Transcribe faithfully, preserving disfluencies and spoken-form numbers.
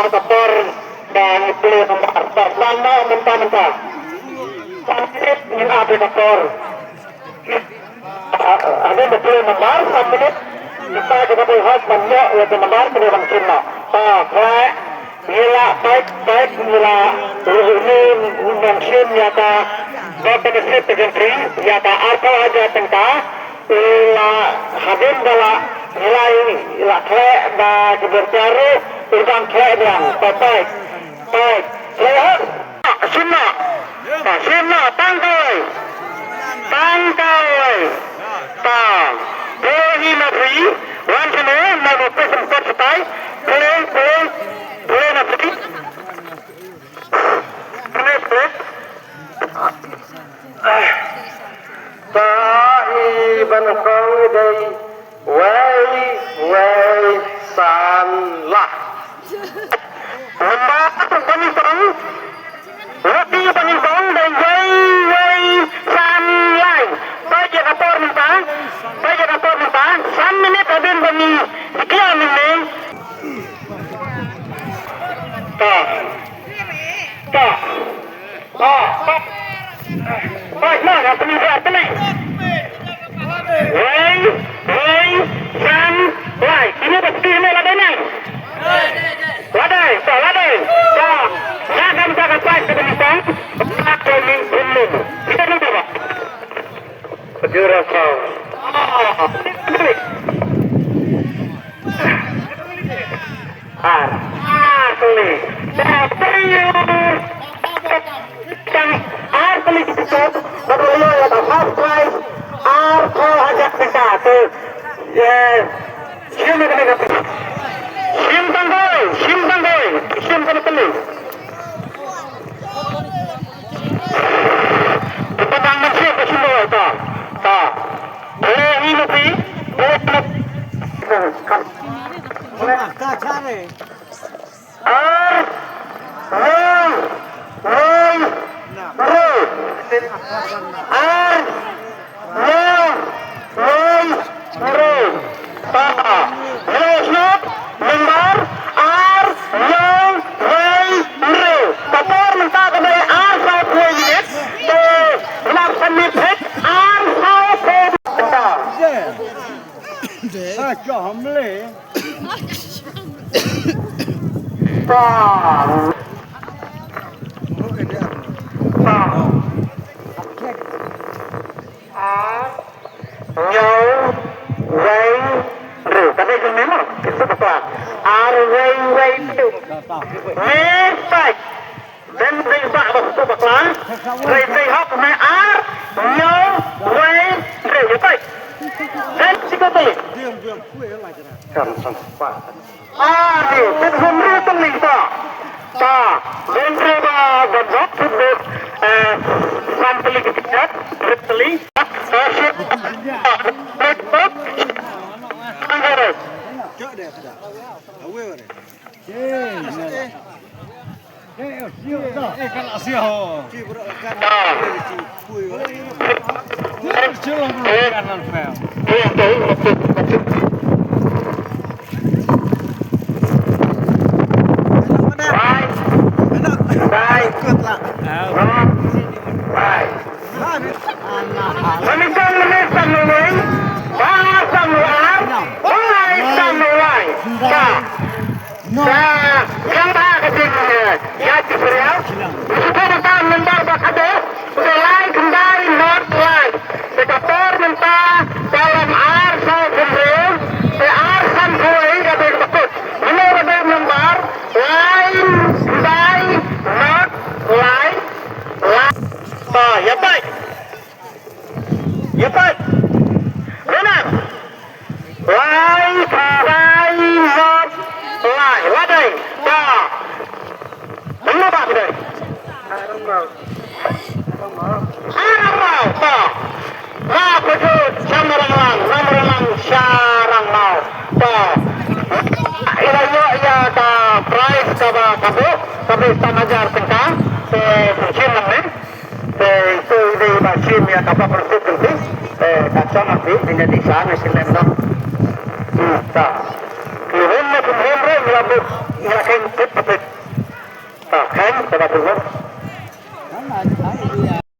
Ka por ba ngi plie nambar. Ba san ba mynta mynta. San minit ngin ap ïa ka por. Hadien ba plie nambar san minit. Kita kita plie hok ban ïoh ïa ka nambar kane ban shim noh. Ta khleh. Ngi la peit peit ngi la ruh ni nang shim ïa ka. Ba benefit ka jong ki ïa ka arphew hajar tyngka. La hadien ba la ngi la ngi la khleh ba ki ber jaru u dang khleh biang. Peit peit peit khleh hok. Shim noh. Shim noh tang kawei. Tang kawei. Ta. Pule hi na free. Wan sini na mo pesen pot setai. Pule pule pule na free. Pule pule. Ta i ban kong dei. Wei wei san lah. Lamba tu bani kong. Roti bani kong dei wei wei san lai. Peit ïa ka por mynta. Peit ïa ka por mynta. San minit hadien ba ngi declare mynne. Ta. Ta. Ah, ah. Baik, nah, yang penting buat tenang. Wei, wei, san, lai. Ini pasti ini lah dengar. Ladai, tak ladai. Tak. Jangan jaga pas ke belakang. Belakang ni belum. Kita dulu, Pak. Penjara kau. Ah, ini. Ar. Ar tylli. Tang ar tylli ki tiket. Ba dei ïa ka first prize. Arphew hajar tyngka. Te, eh, shim ïa kane ka. Shim tang kawei, shim tang kawei, shim kane tylli. Te ba dang mynsiem ka shim kawei ta. Ta. Kane hi na phi. Kane hi na. Ar, wei, wei, hynriew. Ar, wei, wei, hynriew. Ta, hynriew shuh, nambar, ar, wei, wei, hynriew. Ka por mynta ka dei ar saw phew minit. Te, nap submit hit, ar saw phew minit. Ta. Ka ka hamle. Bang. Bang. Ar, hynñiew, wei, hynriew. Ka dei ka memo. Ka suk ka. Ar, wei, wei, hynriew. Wei, wei. Then dei ba ba suk bakla. Dei dei hok me ar, hynñiew, wei, hynriew, ïa peit. Then siko te. Kan san pa. Ar, hynriew, then hynriew tylli ta. Ta, then dei ba ba dok suk dok, eh, san tylli ki tiket, hynriew tylli. Eh, sik. Hynriew. Pynlong mynne san wei, ba san ar, wei san wei. Sa, sa, khlem ba ka jing, eh, ïa ki serial. Shu ba mynta nambar ba ka dei, ka lai khyndai not lai. Te ka por mynta ka long ar saw khyndai, te ar san khyndai ka dei ka kut. Mynne ka dei nambar lai khyndai not lai lai. Ba, ïa peit. Ïa peit. Benar. Lai, lai, not, lai. Lada. Ba. Benar ba, benar. Arambau. Ba. Ba, betul. Sha Maranglang, na Maranglang, sha Rangbau. Ba. Ïa, ïa, ïa, ka prize kaba, kaba, kaba, san hajar tyngka. Te, shim lang, eh. Te, ito i dei ba shim ïa ka ba pynsuh pynsuh. Te, ka shong ha phi, ïa dei sa, na shim lem dong. Hmm, ta. Ki hyn na pynhyn re, ïa buk. Ïa khein pit pit. Ta khein ta ba pyrwa.